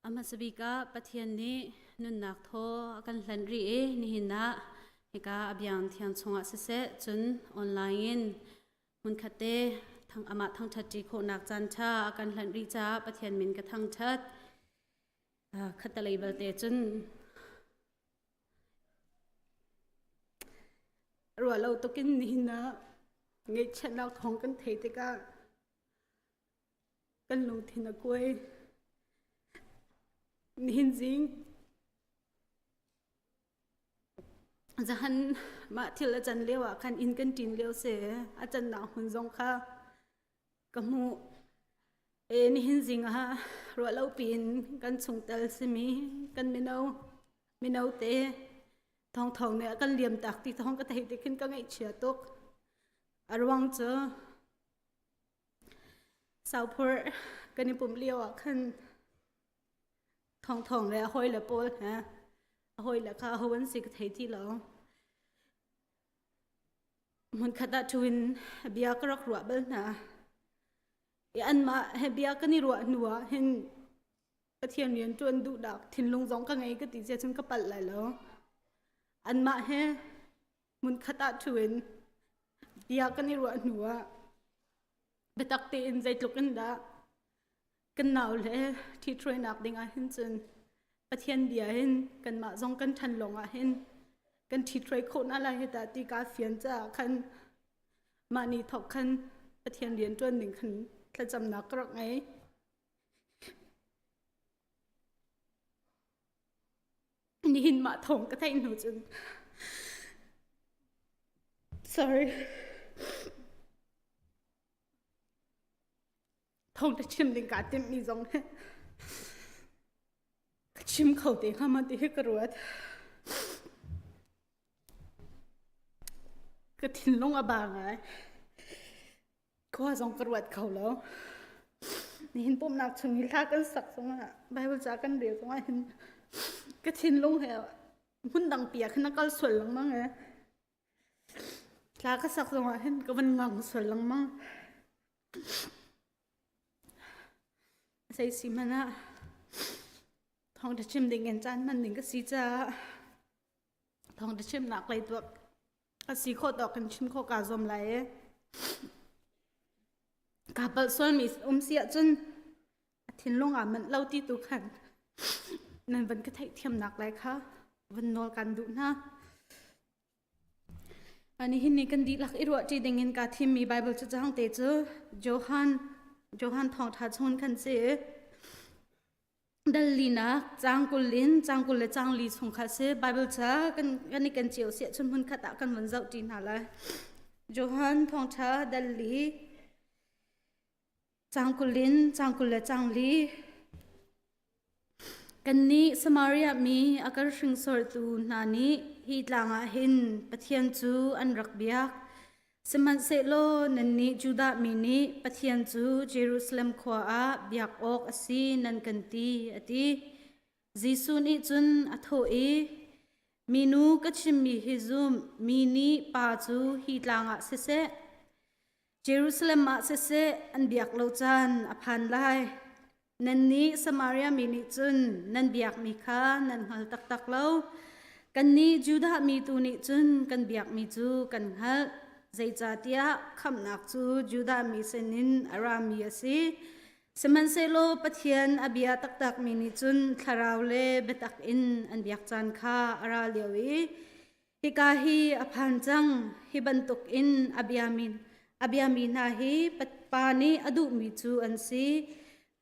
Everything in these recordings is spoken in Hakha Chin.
A hmasa bik ah Pathian nih nunnak thaw a kan hlanh rih i nihin ah hika a biang thiang chungah siseh cun online in hmunkhat te thang amah thangṭhatṭi khawhnak caan ṭha a kan hlanh rih caah Pathian min ka thangṭhat. Khattalei balte cun Ruah lo tukin nihin ah ngaihchiatnak thawng kan theih tikah kan lungthin a kuai. Nihin zing zahan mah thil a can lio ah khan inn kan ṭin lio si a cannak hmun zong kha ka hmuh. E nihin zing ah ruah lo piin kan chungtel simi kan mino mino te thawngthawng nih a kan liam tak ti thawng ka theih tik khin ka ngaihchia tuk. A ruang cu Sauphur kan i pumh lio ah khan thawngthawng le a hawile pawl he a hawile kha aho an si ka thei ti lo. Hmunkhat ah ṭhu in bia ka rak ruah bal hna. I anmah he bia kan i ruah hnu ah hin Pathian rian ṭuan duhnak thinlung zong ka ngei ka ti cia cun ka palh lai lo. Anmah he hmunkhat ah ṭhu in bia kan i ruah hnu ah biatak tein zeitluk in dah kan nau le ṭhithruainak ding ah hin cun Pathian bia hin kanmah zong kan ṭhan lawng ah hin kan ṭhithruai khawh hna lai hi tah ti kaa fian caah khan mah ni thawk khan Pathian rian ṭuan ding khan thlacamnak ka rak ngei. Nihin mah thawng ka theih hnu cun sorry thawng ka chim ding kaa timhmi zong hi ka chim kho te hnga ma ti hi ka ruat. Ka thinlung a ba ngai. Khua zong ka ruat kho lo. Nihin pumhnak chung i hla kan sak zongah Bible ca kan rel zongah hin ka thinlung he hmun dang pi ah khin a kal sual lengmang e. Hla ka sak zongah hin ka van ngang sual lengmang. Zei si hmanh ah thawngṭha chim ding in caan hman ding ka si caah thawngṭha chimnak lei tuah a si khawh tawk kan chim khawh kaa zuam lai i kaa palh sualmi um si ahcun a thinlung aa manh lo ti tu khan nan van ka theihthiamnak lai kha van nawl kan duh hna. Nihin ni kan dihlak i ruahṭi dingin kaa thimmi Baibal cacang te cu Johan Johan Thawngṭha chung khan si. Dal linak caang 20 in caang 20 le caang li chung kha si. Baibal ca kan kan i ken cio siah cun hmunkhat ah kan vun zohṭi hna lai. Johan Thawngṭha dal li caang 20 in caang 20 le caang li Kannih Samaria mi a kan hringsortu hna nih hi tlang ah hin Pathian cu an rak biak. Sihmanhsehlaw nannih Judah mi nih Pathian cu Jerusalem khua ah biak awk a si nan kan ti, a ti. Jesuh nih cun a thawh i, Minu ka chimmi hi zum, mi nih Pa cu hi tlang ah siseh, Jerusalem ah siseh an biak lo caan a phan lai. Nannih Samaria mi nih cun nan biakmi kha nan hngal taktak lo. Kannih Judah mi tu nih cun kan biakmi cu kan hngalh. Zeicahtiah khamhnak cu Judah mi sinin a rami a si. Sihmanhsehlaw Pathian a bia taktakmi nih cun thlarau le biatak in an biak caan kha a ra lio i Hika hi a phan cang. Hi bantukin a biami, a biami hna hi Pa nih a duhmi cu an si.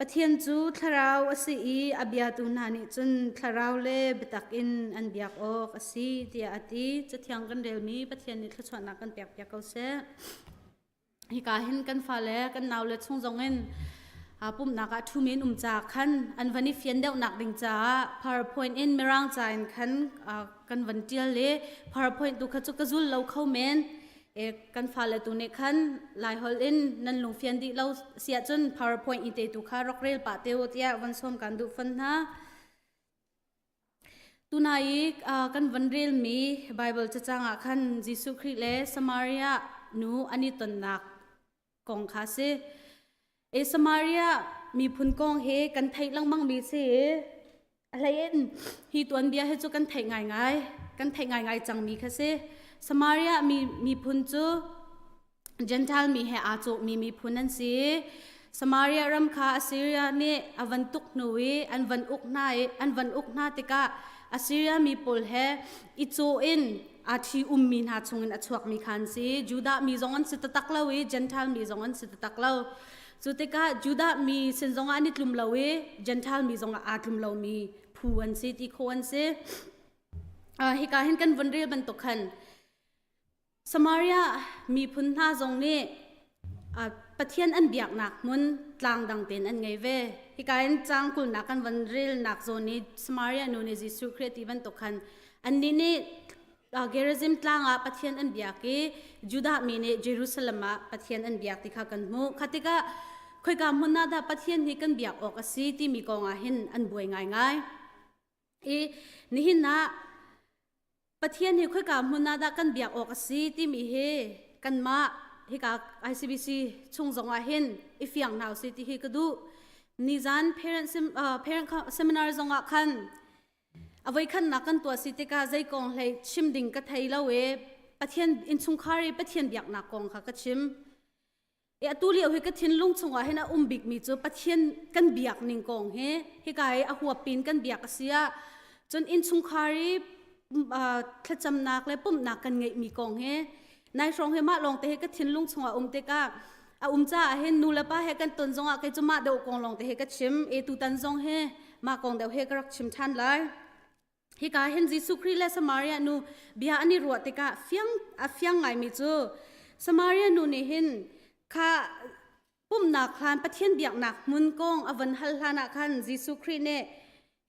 Pathian cu thlarau a si i a biatu hna nih cun thlarau le biatak in an biak awk a si, tiah a ti. Cathiang kan relmi Pathian nih thluachuahnak kan pekpiak ko seh. Hika hin kan fale kan naule chung zongin pumhnak ah ṭhumi an um caah khan an van i fian deuhnak ding caah PowerPoint in Mirang ca in khan kan van ṭial i PowerPoint tu kha cu ka zul lo kho men. Kan fale tu nih khan Laiholh in nan lungfian dih lo si ahcun PowerPoint i te tu kha rak rel pah te u tiah van sawm kan duh fon hna. Tunai i kan van relmi Baibal cacang ah khan Jesuh Khrih le Samaria nu an i tonnak kong kha a si. E Samaria miphun kong hi kan theih lengmangmi si. A hlei in hi tuanbia hi cu kan theih ngaingai, kan theih ngaingai cangmi kha si. Samaria mi miphun cu Gentile mi he aa cawhmi miphun an si. Samaria ram kha Assyria nih a van tuk hnu i an van uk hna i an van uk hna tikah Assyria mi pawl he i cawh in aa ṭhi ummi hna chungin a chuakmi kha an si. Judah mi zong an si taktak lo i Gentile mi zong an si taktak lo. Cu tikah Judah mi sin zongah an i tlum lo i Gentile mi zongah aa tlum lomi phu an si ti khawh an si. Hika hin kan vun rel bantuk khan Samaria miphun hna zong nih Pathian an biaknak hmun tlang dang tein an ngei ve. Hika in caang kulnak kan van relnak zawn i Samaria nu nih Jesuh Khrih ti bantuk khan annih nih Gerizim tlang ah Pathian an biak i Judah mi nih Jerusalem ah Pathian an biak ti kha kan hmuh. Kha tikah khoika hmun ah dah Pathian hi kan biak awk a si timi kong ah hin an buai ngaingai. I nihin ah Pathian hi khoika hmun ah dah kan biak awk a si timi hi kanmah hika ICBC chung zong ah hin i fiang hna usih ti hi ka duh. Nizan parent, parent seminar zong ah khan a voikhatnak kan tuah si tikah zei kong hlei chim ding ka thei lo i Pathian innchungkhar i Pathian biaknak kong kha ka chim. E atu lio hi ka thinlung chungah hin a um bikmi cu Pathian kan biak ning kong hi hika i a huapin kan biak a si ah cun innchungkhar i thlacamnak le pumhnak kan ngeihmi kong hi nai hrawng hi mah lawng te hi ka thinlung chungah um tikah a um caah hin nu le pa he kan ton zongah kei cu mah deuh kong lawng te hi ka chim e tutan zong hi mah kong deuh he ka rak chim ṭhan lai. Hika hin Jesuh Khrih le Samaria nu bia an i ruah tikah fiang a fiang ngaimi cu Samaria nu nih hin kha pumhnak hlan Pathian biaknak hmun kong a von hal hlan ah khan Jesuh Khrih nih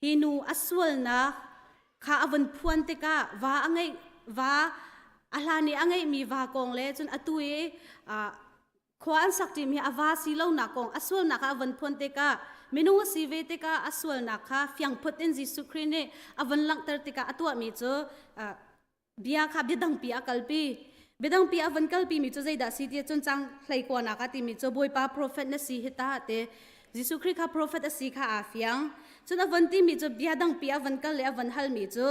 hi nu a sualnak kha a von phuan tikah va a ngeih va a hlan i a ngeihmi va kong le cun atu i khua an sak ṭimi a va si lonak kong a sualnak ah a von phuan tikah minung a si ve tikah a sualnak kha fiangphut in Jesuh Khrih nih a von langhter tikah a tuahmi cu bia kha biadangpi a kalpi. Biadangpi a von kalpimi cu zeidah si ti cun cang hlei kuanak ah timi cu Bawipa profet na si hi ta te. Jesuh Khrih kha profet a si kha aa fiang. Cun a von timi cu bia dangpi a von kal le a von halmi cu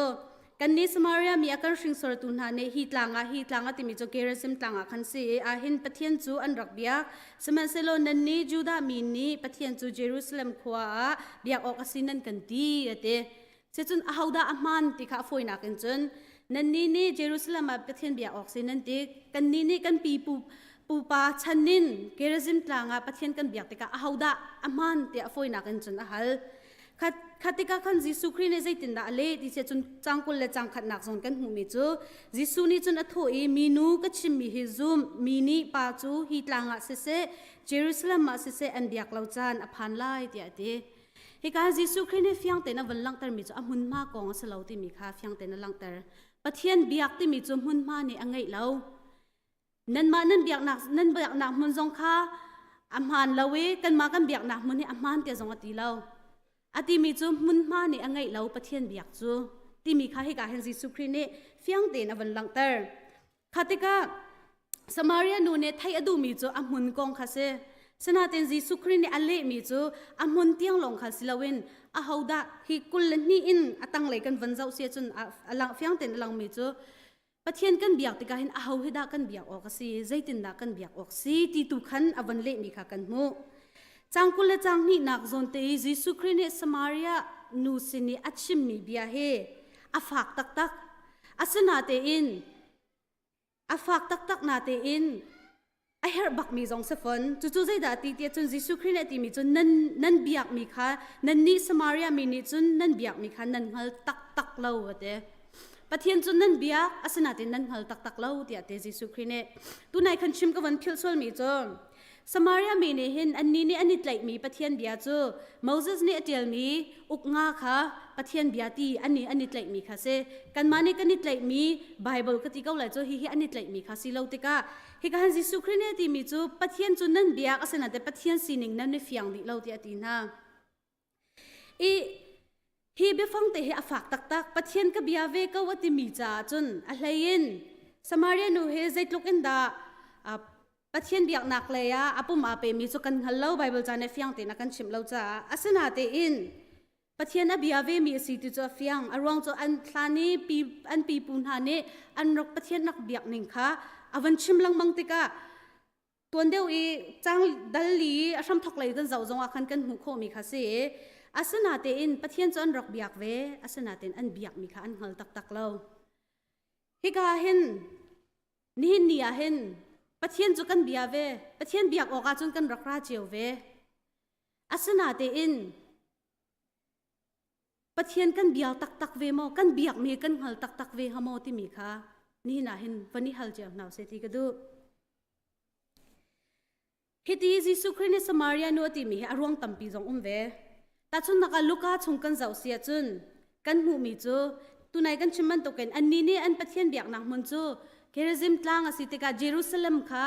Kannih Samaria mi a kan hringsortu hna nih hi tlang ah hi tlang ah timi cu Gerizim tlang ah khan si i ahhin Pathian cu an rak biak. Sihmanhsehlaw nannih Judah mi nih Pathian cu Jerusalem khua ah biak awk a si nan kan ti, a ti. Sicun ahodah a hmaan ti kha a fawinak in cun nannih nih Jerusalem ah Pathian biak awk si nan ti. Kannih nih kan pipu pupa chan in Gerizim tlang ah Pathian kan biak tikah ahodah a hmaan tiah a fawinak in cun a hal. Kha tikah khan Jesuh Khrih nih zeitindah a leh ti cun cang 20 le cang khatnak zawn kan hmuhmi cu Jesuh nih cun a thawh i minu ka chimmi hi zum mi nih pa cu hi tlang ah siseh Jerusalem ah siseh an biak lo caan a phan lai tiah a ti. Hika Jesuh Khrih nih fiang tein a von langhtermi cu a hmunhma kong a si lo timi kha fiang tein a langhter. Pathian biak timi cu hmunhma nih a ngeih lo. Nanmah nan biaknak hmun zong kha a hmaan lo i kanmah kan biaknak hmun hi a hmaan tiah zong a ti lo. A timi cu hmunhma nih a ngeih lo Pathian biak cu timi kha hika hin Jesuh Khrih nih fiang tein a von langhter. Kha tikah Samaria nu nih theih a duhmi cu a hmun kong kha si. Sinain Jesuh Khrih nih a lehmi cu a hmun tiang lawng kha si loin ahodah hi 22 in a tanglei kan von zoh si ahcun a lang fiang tein a langmi cu Pathian kan biak tikah hin aho hi dah kan biak awk a si, zeitindah kan biak awk si ti tu khan a von lehmi kha kan hmuh. Cang 20 le cang hnihnak zawn te i Jesuh Khrih nih Samaria nu sin i a chimmi bia hi a fak taktak. Asinatein a fak taktak natein a herh bakmi zong si fon. Cucu zeidah ti tiah cun Jesuh Khrih nih a timi cu nan nan biakmi kha nannih Samaria mi nih cun nan biakmi kha nan hngal taktak lo a ti. Pathian cu nan biak asinain nan hngal taktak lo tiah te Jesuh Khrih nih. Tunai khan chim ka van philh sualmi cu Samaria mi nih hin annih nih an i tlaihmi Pathian bia cu Moses nih a ṭialmi uk nga kha Pathian bia ti an i an i tlaihmi kha si. Kanmah nih kan i tlaihmi Bible ka ti ko lai cu hihi an i tlaihmi kha si lo tikah hika han Jesuh Khrih nih a timi cu Pathian cu nan biak asinain Pathian sining nan i fiang dih lo tiah a ti hna. I hi biafang te hi a fak taktak. Pathian ka bia ve ko a timi caah cun a hlei in Samaria nu hi zeitluk in dah Pathian biaknak lei ah a pum aa pemi cu kan hngal lo. Bible ca nih fiang tein a kan chimh lo caah. Asinatein. Pathian a bia ve mi a si ti cu a fiang. A ruang cu an hlan i pi, an pipu hna nih an rak Pathian rak biak ning kha a van chim lengmang tikah tuan deuh i cang dal li a hramthok lei kan zoh zong ah khan kan hmuh khawhmi kha si i asinatein Pathian cu an rak biak ve asinatein an biakmi kha an hngal taktak lo. Hika hin nihin ni ah hin Pathian cu kan bia ve Pathian biak awk ahcun kan rak ra cio ve asinatein Pathian kan bia taktak ve maw kan biakmi kan hngal taktak ve hnga maw timi kha nihin ah hin van i hal cio hna usih ti ka duh. Hiti Jesuh Khrih nih Samaria nu a timi hi a ruang tampi zong um ve. Tahchunhnak ah Luka chung kan zoh si ahcun kan hmuhmi cu tunai kan chim bantukin annih nih an Pathian biaknak hmun cu Gerizim tlang a si tikah Jerusalem kha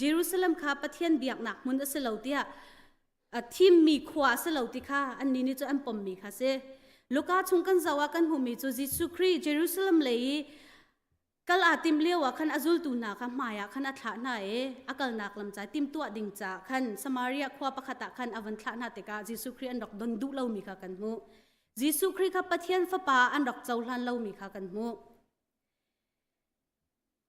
Jerusalem kha Pathian biaknak hmun a si lo tiah a thimmi khua a si lo ti kha annih nih cu an pommi kha si. Luka chung kan zoh ah kan hmuhmi cu Jesuh Khrih Jerusalem lei i Kal aa timh lio ah khan a zultu hna kha hmaiah khan a thlah hna i a kalnak lam ca timhtuah ding caah khan Samaria khua pakhat ah khan a van thlah hna tikah Jesuh Khrih an rak don duh lomi kha kan hmuh. Jesuh Khrih kha Pathian Fapa an rak cohlan lomi kha kan hmuh.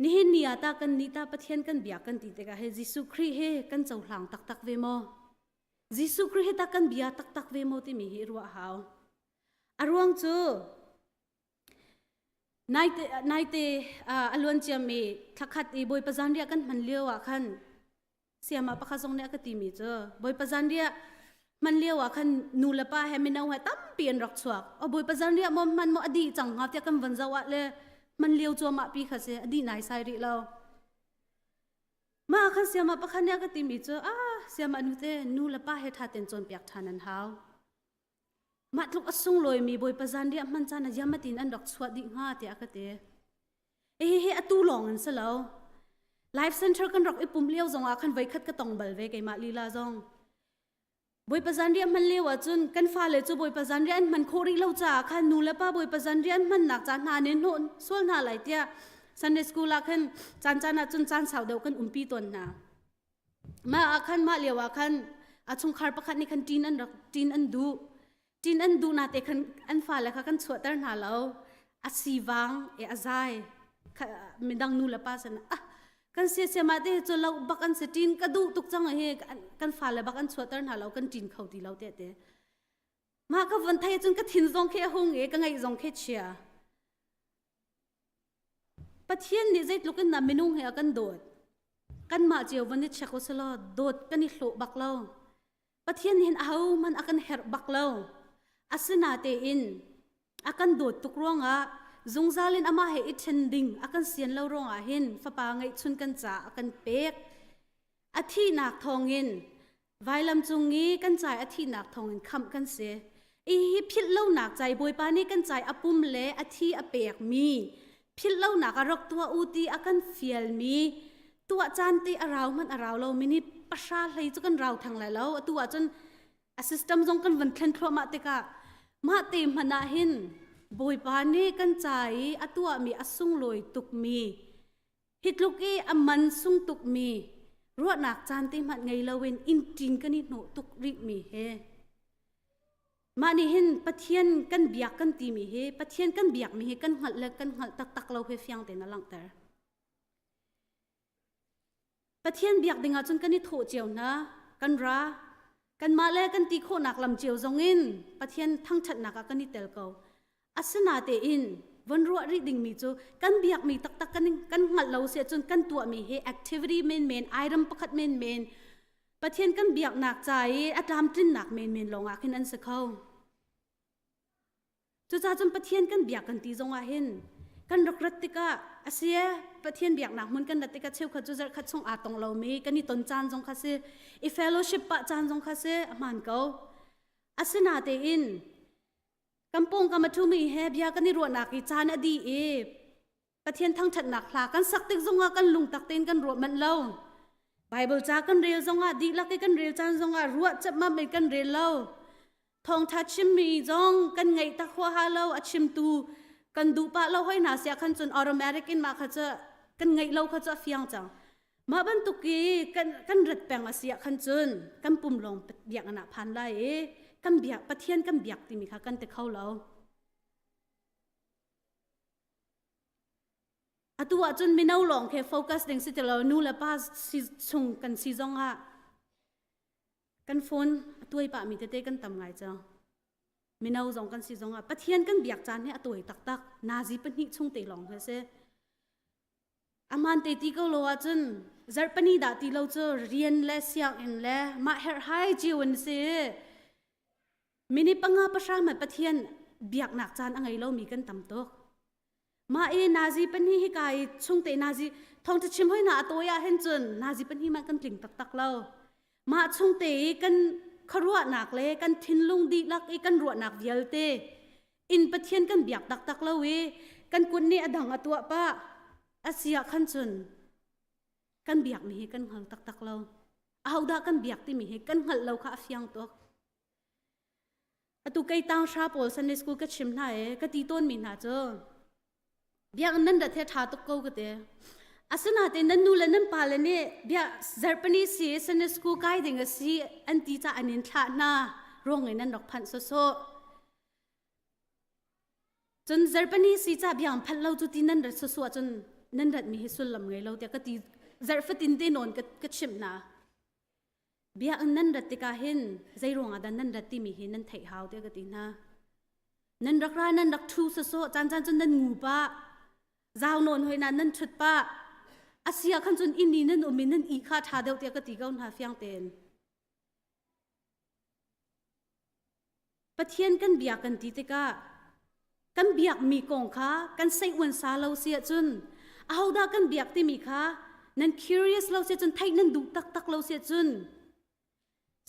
Nihin ni ah ta kan nih ta Pathian kan biak kan ti tikah he Jesuh Khrih he kan cohlang taktak ve maw? Jesuh Khrih hi ta kan bia taktak ve maw timi hi ruah hau. A ruang cu Naite, naite a luan ciami thlakhat i Bawipa zanriah kan hman lio ah khan siama pakhat zong nih a ka timi cu Bawipa zanriah hman lio ah khan nu le pa he mino he tampi an rak chuak. O Bawipa zanriah maw hman maw a dih cang hnga tiah kan van zoh ah le hman lio cuahmah pi kha si a dih naisai rih lo. Mah ah khan siama pakhat nih a ka timi cu ah siama nu te nu le pa he ṭha tein cawnpiak ṭhan an hau. Mah tluk a sunglawimi Bawipa zanriah hman caan ah ziamatin an rak chuah dih hnga tiah ka ti. Hihi atu lawng in si lo. Life Center kan rak i pum lio zong ah khan voikhat ka tong bal ve keimah lila zong. Bawipa zanriah hman lio ah cun kan fale cu Bawipa zanriah an hman khawh rih lo caah khan nu le pa Bawipa zanriah an hmannak ca hna nih hnawh sual hna lai tiah Sunday school ah khan caan caan ah cun caan sau deuh kan umpi tawn hna. Mah ah khan mah lio ah khan a chungkhar pakhat nih khan ṭin an rak ṭin an duh. Ṭin an duh nate khan an fale kha kan chuahter hna lo. A sivang e a zai. Midang nu le pa sin ah kan siasiam ah te cu lo bak an si ṭin ka duh tuk cang hi kan fale bak an chuahter hna lo kan ṭin kho ti lo te te. Mah ka von thei cun ka thin zong khi a hung i ka ngaih zong khi chia. Pathian nih zeitluk in dah minung he a kan dawt. Kanmah cio van i check usalaw dawt kan i hlawh bak lo. Pathian nih hin ahohmanh a kan herh bak lo. Asinatein a kan dawt tuk ruangah zungzal in amah he i ṭhen ding a kan sian lo ruangah hin fapa ngeihchun kan caah a kan pek. A thihnak thawngin Vailam cung i kan cai a thihnak thawngin khamh kan si. Hihi philh lonak cai Bawipa nih kan cai a pum le a thi a pekmi philh lonak a rak tuah u ti a kan fialmi tuah caan te a rau hmanh a rau lo minute pahra hlei cu kan rau theng lai lo atu ahcun a system zong kan van thlen thluahmah tikah mah te hmanh ah hin Bawipa nih kan ca i a tuahmi a sunglawi tukmi Hi tluk i a man sung tukmi ruahnak caan te hmanh ngei loin inn ṭin kan i hnawh tuk rihmi hi mah nih hin Pathian kan biak kan timi hi Pathian kan biakmi hi kan hngalh le kan hngalh taktak lo hi fiang tein a langhter. Pathian biak ding ahcun kan i thawh cio hna, kan ra, kanmah le kan ti khawhnak lam cio zongin Pathian thangṭhatnak ah kan i tel ko. Asinatein von ruah rih dingmi cu kan biakmi taktak kan, kan hngalh lo si ahcun kan tuahmi hi activity menmen, item pakhat menmen, Pathian kan biaknak ca i a tlamtlinnak menmen lawngah khin an si kho. Cucaah cun Pathian kan biak kan ti zongah hin kan rak rat tikah a si e Pathian biaknak hmun kan rat tikah cheukhat cu zarhkhat chung aa tong lomi kan i ton caan zong kha si i fellowship pah caan zong kha si a hmaan ko. Asinatein kan pawngkam a ṭhumi he bia kan i ruahnak i caan a dih i Pathian thangṭhatnak hla kan sak tik zongah kan lungtak tein kan ruah manh lo. Bible ca kan rel zongah dihlak i kan rel caan zongah ruah cepmam in kan rel lo. Thawngṭha chimmi zong kan ngaih tak huaha lo a chimtu kan duh pah lo hoi hna sia khan cun automatic in mah kha cu kan ngaih lo kha cu a fiang cang. Mah bantuk i kan, kan rat peng a si ah khan cun kan pum lawng biakinn ah phan lai i Kan biak Pathian kan biak timi kha kan ti kho lo. Atu ahcun mino lawng khi focus ding si ti lo nu le pa si chung kan si zong ah kan phone a tuai pah mi tete kan tam ngai cang. Mino zong kan si zong ah Pathian kan biak caan hi a tawi taktak. Nazi pahnih chung te lawng hi si. Aman te ti ko lo ahcun zarhpani dah ti lo cu rian le sianginn le mah herhhai cio an si. Minute panga pahra hmanh Pathian biaknak caan a ngei lomi kan tam tuk. Mah i nazi pahnih hi ka i chungte nazi thawngṭha chim hoi na a tawi ah hin cun nazi pahnih mah kan tling taktak lo. Mah chungte i kan khuaruahnak le kan thinlung dihlak i kan ruahnak vialte in Pathian kan biak taktak lo i kan kut nih a dang a tuah pah a si ah khan cun kan biakmi hi kan hngal taktak lo. Ahodah kan biak timi hi kan hngalh lo kha a fiang tuk. Atu kei tang hra pawl Sunday school ka chim hna i ka ti tawnmi hna cu biakinn nan rat he ṭha tuk ko ka ti. Asinain nan nu le nan pa le nih bia zarhpini si Sunday school kai ding a si an ti caah an in thlah hna ruang in nan rak phanh sawsawh. Cun zarhpini si ca biang phanh lo cu ti nan rat sawsawh ahcun nan ratmi hi sullam ngei lo tiah ka ti zarh fatin te nawn ka, ka chimh hna. Biakinn nan rat tikah hin zei ruangah dah nan rat timi hi nan theih hau tiah ka ti hna. Nan rak ra nan rak ṭhu sawsawh caan caan cun nan ngu pah. Zau nawn hoi na nan ṭhut pah. Asia khan cun inn i nan um i nan ih kha ṭha deuh tiah ka ti ko hna fiang tein. Pathian kan bia kan ti tikah kan biakmi kong kha kan seih-uan sa lo si ahcun ahodah kan biak timi kha nan curious lo si ahcun theih nan duh taktak lo si ahcun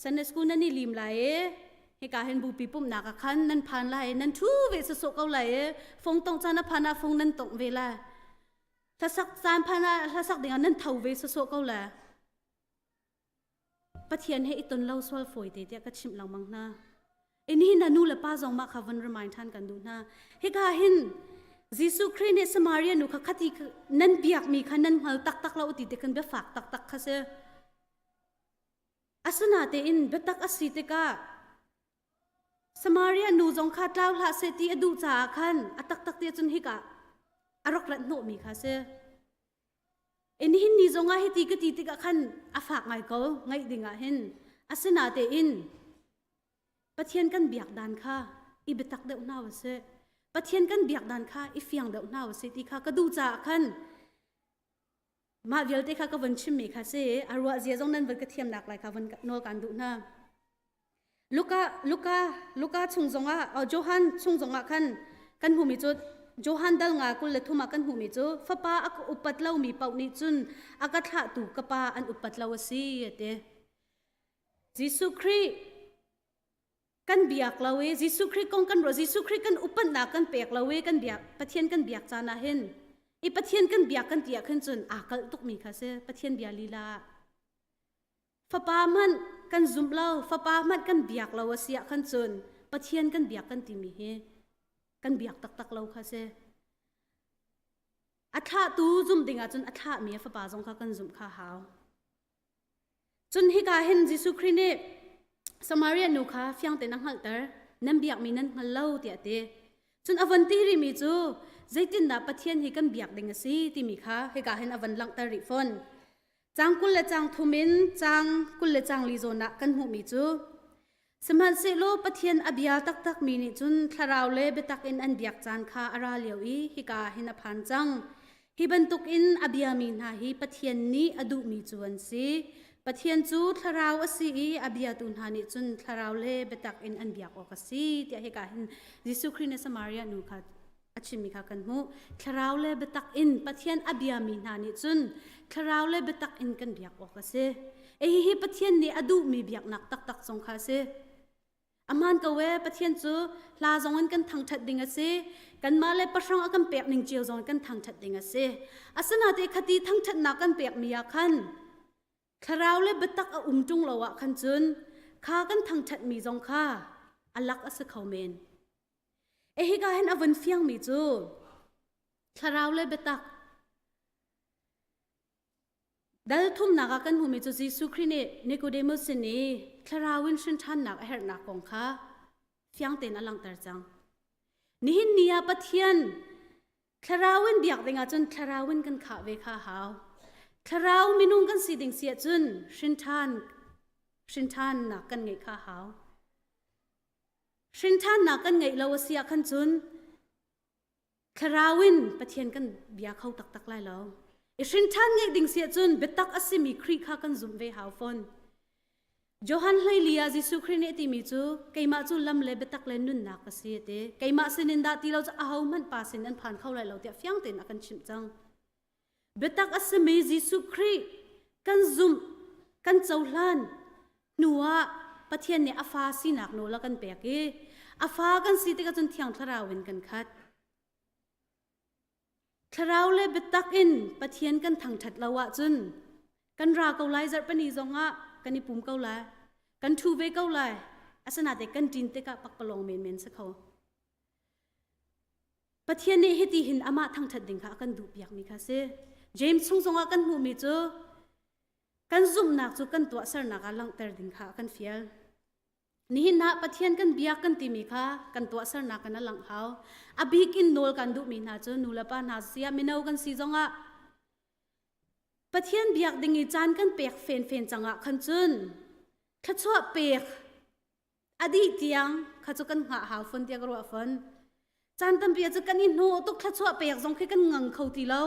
Sunday school nan i lim lai i hika hin bupi pumhnak ah khan nan phan lai i nan ṭhu ve sawsawh ko lai i fung tongh caan a phan ah fung nan tongh ve lai hlasak caan phan ah hlasak dingah nan tho ve sawsawh ko lai Pathian he i ton lo sual fawi te tiah ka chimh lengmang hna. In hi na nu le pa zong mah kha von remind than kan duh hna. Hika hin Jesuh Khrih nih Samaria nu kha khati nan biakmi kha nan hngal taktak lo ti te kan biafak taktak kha si. Asinatein biatak a si tikah Samaria nu zong kha tlau hlah seh ti a duh caah khan a taktak te cun hika a rak rat hnawhmi kha si. Nihin ni zongah hiti ka ti tikah khan a fak ngai ko ngaih dingah hin. Asinatein Pathian kan biak dan kha i biatak deuh hna usih. Pathian kan biak dan kha i fiang deuh hna usih ti kha ka duh caah khan mah vialte kha ka von chimmi kha si a ruah zia zong nan von ka thiamnak lai kha von nawl kan duh hna. Luka Luka Luka chung zongah Johan chung zongah khan kan hmuhmi cu Johan dal nga 23 ah kan hmuhmi cu fapa a ka upat lomi paoh nih cun a ka thlahtu ka pa an upat lo a si a ti. Jesuh Khrih kan biak lo i Jesuh Khrih kong kan ruah Jesuh Khrih kan upatnak kan pek lo i kan biak Pathian kan biak caan ah hin i Pathian kan biak kan ti ah khan cun aa kalh tukmi kha si Pathian bia lila ah Fapa hmanh kan zumh lo, fapa hmanh kan biak lo a si ah khan cun Pathian kan biak kan timi hi kan biak taktak lo kha si. A thlahtu zumh ding ahcun a thlahmi a fapa zong kha kan zumh kha hau. Cun hika hin Jesuh Khrih nih Samaria nu kha fiang tein a hngalhter, nan biakmi nan hngal lo tiah a ti. Cun a von ti rihmi cu zeitindah Pathian hi kan biak ding a si timi kha hika hin a von langhter rih fawn. Caang 20 le caang thum in caang 24 zawn ah kan hmuhmi cu Sihmanhsehlaw Pathian a bia taktakmi nih cun thlarau le biatak in an biak caan kha a ra lio i hika ah hin a phan cang. Hi bantukin a biami hna hi Pathian nih a duhmi cu an si. Pathian cu thlarau a si i a biatu hna nih cun thlarau le biatak in an biak awk a si tiah hika hin Jesuh Khrih nih Samaria nu kha a chimmi kha kan hmuh. Thlarau le biatak in Pathian a biami hna nih cun thlarau le biatak in kan biak awk a si. E hihi Pathian nih a duhmi biaknak taktak zong kha a si. Aman ko e Pathian cu hla zong in kan thangṭhat ding a si. Kanmah le pahrang a kan pek ning cio zong in kan thangṭhat ding a si. Asinain khati thangṭhatnak kan pekmi ah khan thlarau le biatak a um ṭung lo ah khan cun kha kan thangṭhatmi zong kha a lak a si kho men. E hika hin a vun fiangmi cu thlarau le biatak. Dal thumnak ah kan hmuhmi cu Jesuh Khrih nih Nicodemus sin i thlarau in hrin ṭhannak a herhnak kong kha fiang tein a langhter cang. Nihin ni ah Pathian thlarau in biak ding ahcun thlarau in kan khah ve kha hau. Thlarau minung kan si ding si ahcun hrin ṭhan hrin ṭhannak kan ngeih kha hau. Hrin ṭhannak kan ngeih lo a si ah khan cun Thlarau in Pathian kan bia kho taktak lai lo. I hrinṭhan ngeih ding si ahcun biatak a simi Khrih kha kan zumh ve hau fawn. Johan 14 ah Jesuh Khrih nih a timi cu keimah cu lam le biatak le nunnak ka si a ti. Keimah sinin dah ti lo cu ahohmanh pa sin an phan kho lai lo tiah fiang tein a kan chimh cang. Biatak a simi Jesuh Khrih kan zumh, kan cohlan hnu ah Pathian nih a fa sinak nawl a kan pek i a fa kan si tikah cun Thiang Thlarau in kan khat. Thlarau le biatak in Pathian kan thangṭhat lo ahcun kan ra ko lai zarhpini zongah kan i pum ko lai, kan ṭhu ve ko lai, asinain kan ṭin tikah pakpalawng menmen si kho. Pathian nih hiti hin amah thangṭhat ding kha a kan duhpiakmi kha a si. James chung zongah kan hmuhmi cu kan zumhnak cu kan tuahsernak ah langhter ding kha a kan fial. Nihin ah Pathian kan biak kan timi kha kan tuahsernak in a langh hau. A bik in nawl kan duhmi hna cu nu le pa hna siah mino kan si zongah Pathian biak ding i caan kan pek fenfen cangah khan cun thluachuah pek a dih tiang kha cu kan hngah hau fon tiah ka ruah fon. Caan tampi ah cu kan i hnu tuk thluachuah pek zong khi kan ngang kho ti lo.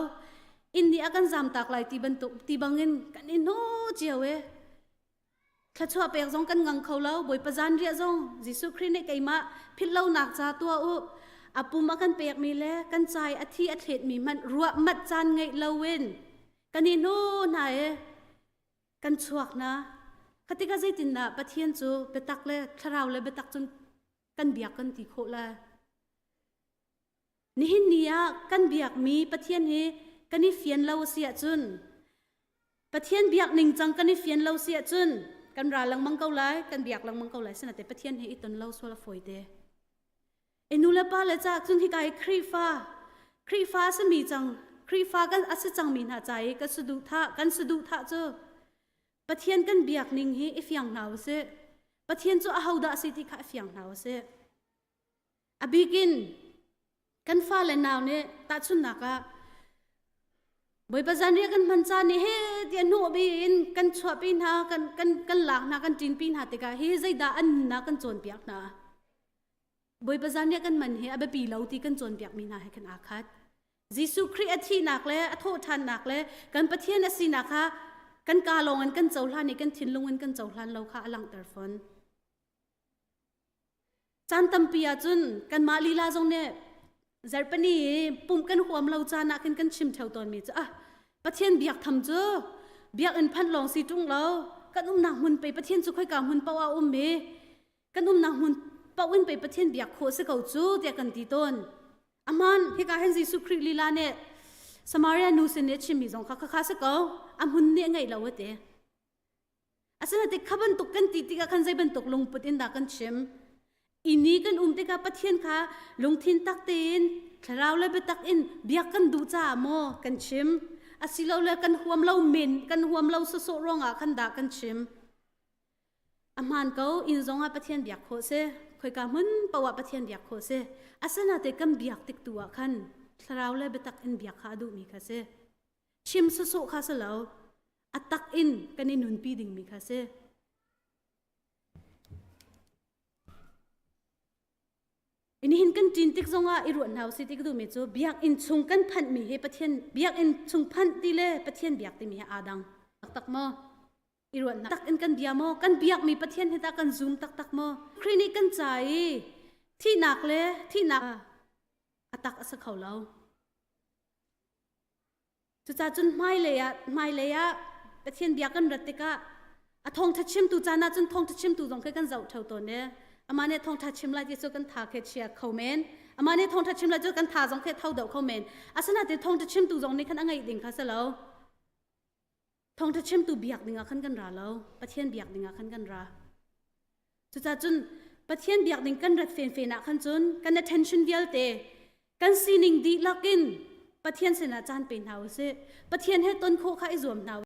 Inn nih a kan zam tak lai ti bantuk ti bangin kan i hnu cio e. Thluachuah pek zong kan ngang kho lo. Bawipa zan riah zong Jesuh Khrih nih keimah philh lonak ca tuah u. A pum a kan pekmi le kan cai a thi a thletmi hmanh ruah mat caan ngeih loin kan i hnu hna e. Kan chuak na khatika zeitindah Pathian cu biatak le thlarau le biatak cun kan biak kan ti khawh lai? Nihin ni ah kan biakmi Pathian hi kan i fian lo a si ahcun, Pathian biak ning cang kan i fian lo si ahcun kan ra lengmang ko lai, kan biak lengmang ko lai. Sinate Pathian he i ton lo sual a fawi te. E nu le pa le ca cun hika i Khrihfa Khrihfa a simi cang Khrihfa kan a si cangmi hna ca i kan saduhthah kan saduhthah cu Pathian kan biak ning hi i fiang hna usih. Pathian cu ahodah a si ti kha i fiang hna usih. A bikin kan fale nau nih tahchunhnak ah Bawipa zanriah kan hman caan nih he tiah hnawhbi in kan chuahpi hna kan kan kan lak hna kan ṭinpi hna tikah hi zeidah an nunnak kan cawnpiak hna. Bawipa zanriah kan man hi a biapi lo ti kan cawnpiakmi hna he khan aa khat. Jesuh Khrih a thihnak le a thawhṭhannak le kan Pathian a sinak kha kan kaa lawng in kan cohlan i kan thinlung in kan cohlan lo kha a langhter fawn. Caan tampi ahcun kanmah lila zong nih zarhpini i pumh kan huam lo caan ah khin kan chim ṭheo tawnmi cu ah Pathian biak tham cu biakinn phanh lawng si ṭung lo kan umnak hmun pei Pathian cu khoika hmun paoh ah a um i kan umnak hmun paoh in pei Pathian biak khawh si ko cu tiah kan ti tawn. Aman hika hin Jesuh Khrih lila nih Samaria nu sin nih a chimmi zong kha khakha si ko a hmun nih a ngeih lo a ti. Asinain kha bantuk kan ti tikah khan zei bantuk lungput in dah kan chim? Ini kan um tikah Pathian kha lungthin tak tein thlarau le biatak in biak kan duh caah maw kan chim? Asilole kan huam lo men kan huam lo sawsawh ruangah khan dah kan chim? A hmaan ko, inn zongah Pathian biak khawh si. Khoika hmun paoh ah Pathian biak khawh si. Asinain kan biak tik tu ah khan thlarau le biatak in biak kha a duhmi kha si. Chim sawsawh kha si lo. A tak in kan i nunpi dingmi kha si. Nihin kan ṭin tik zongah i ruah hna usih ti ka duhmi cu biakinn chung kan phanhmi hi Pathian biakinn chung phanh ti le Pathian biak timi hi aa dang taktak maw? I ruah tak in kan bia maw? Kan biakmi Pathian hi tah kan zum taktak maw? Khrih nih kan ca i thihnak le thihnak a tak a si kho lo. Cucaah cun hmailei ah hmailei ah Pathian bia kan rat tikah a thawngṭha chimtu caan ah cun thawngṭha chimtu zong khi kan zoh ṭheo tawn i amah nih thawngṭha chim lai ti cu kan tha khi chia kho men. Amah nih thawngṭha chim lai cu kan tha zong khi tho deuh kho men. Asinain thawngṭha chimtu zong nih khan a ngaih ding kha si lo. Thawngṭha chimtu biak ding ah khan kan ra lo. Pathian biak ding ah khan kan ra. Cucaah cun Pathian biak ding kan rat fenfen ah khan cun kan attention vialte kan sining dihlak in Pathian sinah caan pe hna usih. Pathian he ton khawh kha i zuam hna.